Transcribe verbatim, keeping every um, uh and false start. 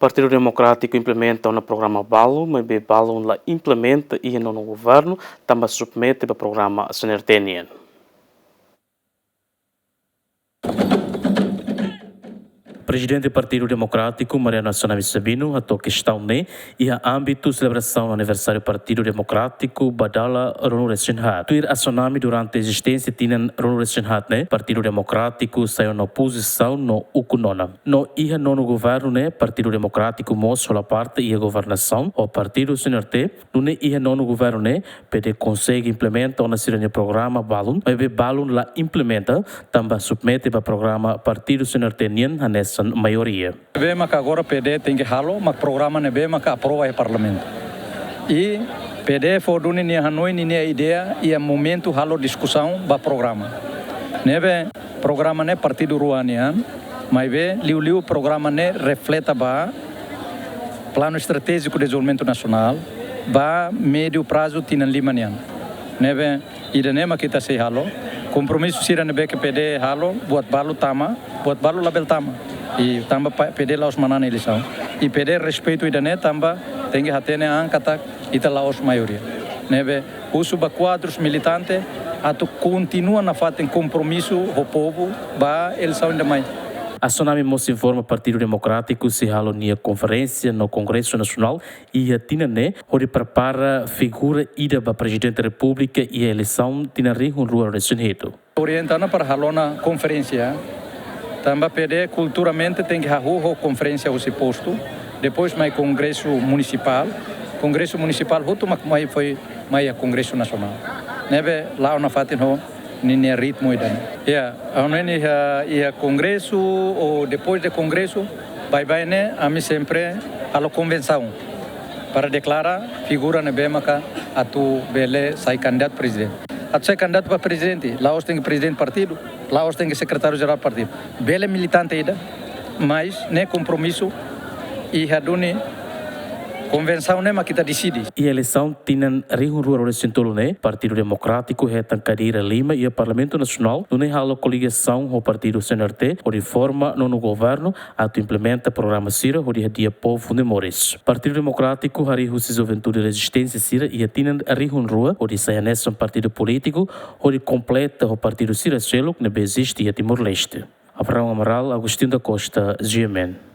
Partidu Demokrátiku implementa ona programa balun, maibé balun la implementa iha nonu governu, tanba submete ba programa C N R T nian. Prezidente Partidu Demokrátiku, Mariano Assanami Sabino, hato'o kestaun ne'e iha ámbitu selebrasaun aniversáriu Partidu Demokrátiku ba dala ruanulu-resin-haat. Tuir Assanami, durante ezisténsia tinan ruanulu-resin-haat ne'e, Partidu Demokrátiku sai ona opozisaun no ukun ona. No iha nonu governu ne'e, Partidu Demokrátiku mós hola parte iha governasaun ho partidu C N R T, nune'e iha nonu governu ne'e, P D konsege implementa ona sira-nia programa balun, maibé balun la implementa, tanba submete ba programa partidu C N R T nian hanesan maioria. Ne'ebé maka agora P D tenke halo, mak programa ne'ebé maka aprova iha parlamentu. I P D fó duni nia hanoin, ninia ideia, iha momentu halo diskusaun ba programa. Ne'ebé programa ne'e partidu rua nian, maibé liuliu programa ne'e refleta ba Planu Estratéjiku Dezenvolvimentu Nasionál ba médiu prazu tinan lima nian. Ne'ebé ida-ne'e mak ita sei halo. Kompromisu sira ne'ebé ke P D halo, buat balu tama, buat balu labele tama. I tanba pa-, P D la'ós manán eleisaun. I P D respeitu ida-ne'e tanba tenke hatene an katak ita la'ós maioria. Ne'ebé husu ba kuadrus militante atu kontinua nafatin kompromisu ho povu ba eleisaun ida mai. Assanami mós informa Partidu Demokrátiku sei halo nia konferénsia no Kongresu Nasionál iha tinan ne'e, hodi prepara figura ida ba Prezidente Repúblika iha eleisaun tinan rihun rua ruanulu-resin-hitu. Orienta ona para halo ona konferénsia, tanba P D kulturalmente tenke hahú ho konferénsia husi postu, depois mai Kongresu Munisipál, Kongresu Munisipál hotu mak mai foin mai iha Kongresu Nasionál. Ne'ebé la'o nafatin ho ninia ritmu ida-ne'e. Ya, ha'u hanoin iha, iha Kongresu, ou depois de Kongresu, baibain ne'e, ami sempre halo konvensaun para deklara figura ne'ebé maka atu bele sai kandidatu prezidente. Atu sai kandidatu ba prezidente, la'ós tenke prezidente partidu, la'ós tenke sekretáriu jerál partidu. Bele militante ida, mais ne'e kompromisu iha duni konvensaun ne'e mak ita deside. Iha eleisaun tinan rihun rua ruanulu-resin-tolu ne'e, Partidu Demokrátiku hetan kadeira lima iha Parlamentu Nasionál, nune'e halo koligasaun ho partidu C N R T, hodi forma nonu governu, atu implementa programa sira hodi hadi'a povu nia moris. Partidu Demokrátiku harii husi juventude rezisténsia sira iha tinan rihun rua, hodi sai hanesan partidu polítiku, hodi kompleta ho partidu sira seluk ne'ebé eziste iha Timor-Leste. Abraão Amaral, Agostinho da Costa, G M N.